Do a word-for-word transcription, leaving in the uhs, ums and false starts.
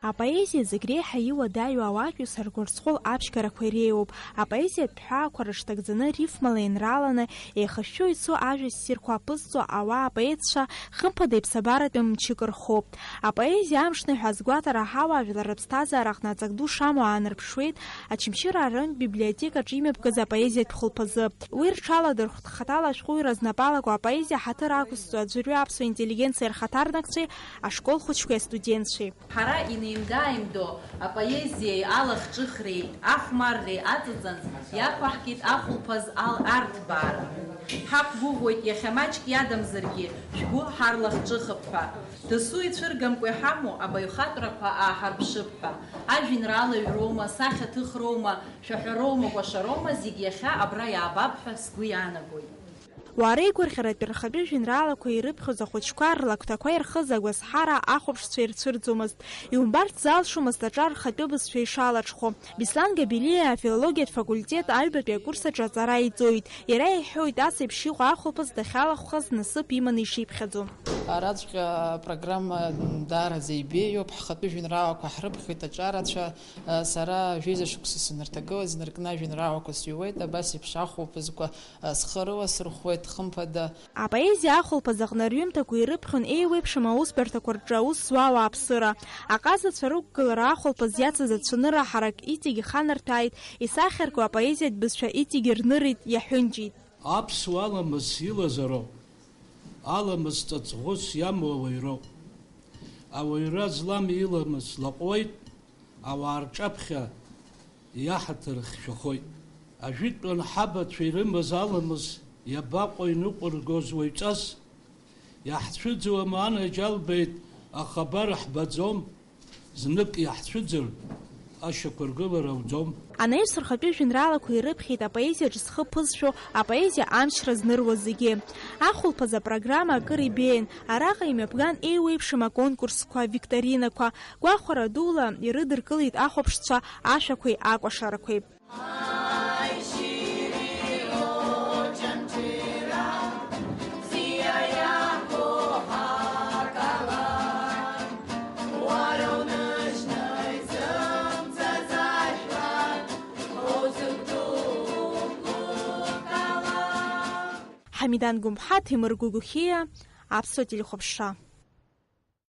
Апоезиа зегь реиҳа иуадаҩу ауаатәыҩса ргәырҵҟәыл аԥшьгарақәа иреиуоуп. Апоезиатә ҳәаақәа рыҽҭагӡаны рифмала еинраланы, еихышәшәо ицо ажәа ссирқәа аԥызҵо ауаа апоетцәа, хымԥада, иԥсабаратәым мчык рхоуп. Апоезиа амшныҳәа азгәаҭара ҳауаажәлар рыԥсҭазаараҟны аҵак ду шамоу аанарԥшуеит Очамчыра арайонтә библиотекаҿы имҩаԥгаз апоезиатә хәылԥазы. Уи рҽаладырхәт хаҭала ашәҟәыҩҩра знапы алаку апоезиа ҳаҭыр ақәызҵо аӡәырҩы аԥсуа интеллигенциа рхаҭарнакцәеи ашкол хәыҷқәеи астудентцәеи. Ҳара инеимда-ааимдо апоезиеи алахҿыхреи, ахәмарреи аҵаҵан, иақәаҳкит ахәылԥаз ал арҭбаара. Ҳақәгәыӷуеит, иахьа маҷк иадамзаргьы, шәгәы ҳарлахҿыхып ҳәа. Дасу ицәыргамкәа иҳамоу абаҩхатәрақәа ааҳарԥшып ҳәа. Ажәеинраала ҩроума, сахьаҭыхроума, шәаҳәароума, кәашароума, зегь иахьа абра иаабап ҳәа сгәы иаанагоит. Уаа реигәырӷьаратәи рхатәы жәеинраалақәа ирыԥхьоз ахәыҷқәа рлакҭақәа ирхыз агәазҳара ахәаԥшцәа ирцәырӡомызт. Иумбарц залшомызт аҿар рхатәы бызшәа ишалаҽхәо. Беслан Габелиа афилологиатә факультет аҩбатәи акурс аҿы аҵара иҵоит. Иара иҳәоит, ас еиԥш иҟоу ахәылԥаз дахьалахәхаз насыԥ иманы ишиԥхьаӡо. Араҵәҟьа апрограмма даараӡа ибеиоуп. Ҳхатәы жәеинраалақәа ҳрыԥхьоит аҿарацәа. Сара жәеиза шықәса санырҭагылаз, инаркны ажәеинраалақәа сҩуеит, абас еиԥш ахәылԥазқәа схы рыласырхәуеит, хымԥада. Апоезиа ахәылԥаз аҟны рҩымҭақәа ирыԥхьон еиуеиԥшым аусбарҭақәа рҿы аус зуа ауааԥсыра. Аҟазацәа рықәгылара ахәылԥаз иацыз ацәанырра ҳарак иҵегь иханарҭәааит, исахьарку апоезиатә бызшәа иҵегь ирнырит, иаҳәынҷит. Аԥсуа аламыс илазароуп, аламыс ҵаҵӷәыс иамоу ауаҩроуп. Ауаҩра злам иламыс лаҟәуеит, ауаа рҿаԥхьа иаҳаҭыр хьшәахоит. Ажәытәан ҳабацәа ирымаз аламыс иабаҟоу иныҟәыргоз уаҩҵас? Иаҳцәыӡуама анаџьалбеит, ахабар ҳбаӡом, знык иаҳцәыӡыр, ашьақәыргылара ауӡом. Анаҩс рхатәы жәеинраалақәа ирыԥхьеит апоезиаҿ зхы ԥызшәо, апоезиа амчра зныруа зегьы. Ахәылԥаз апрограмма акыр ибеиан, араҟа имҩаԥган еиуеиԥшым аконкурсқәа, викторинақәа, гәахәара дула ирыдыркылеит ахәаԥшцәа ашәақәеи акәашарақәеи. Ҳамидан Гәымҳа, Ҭемыр Гәыгәхиа, Аԥсуа телехәаԥшра.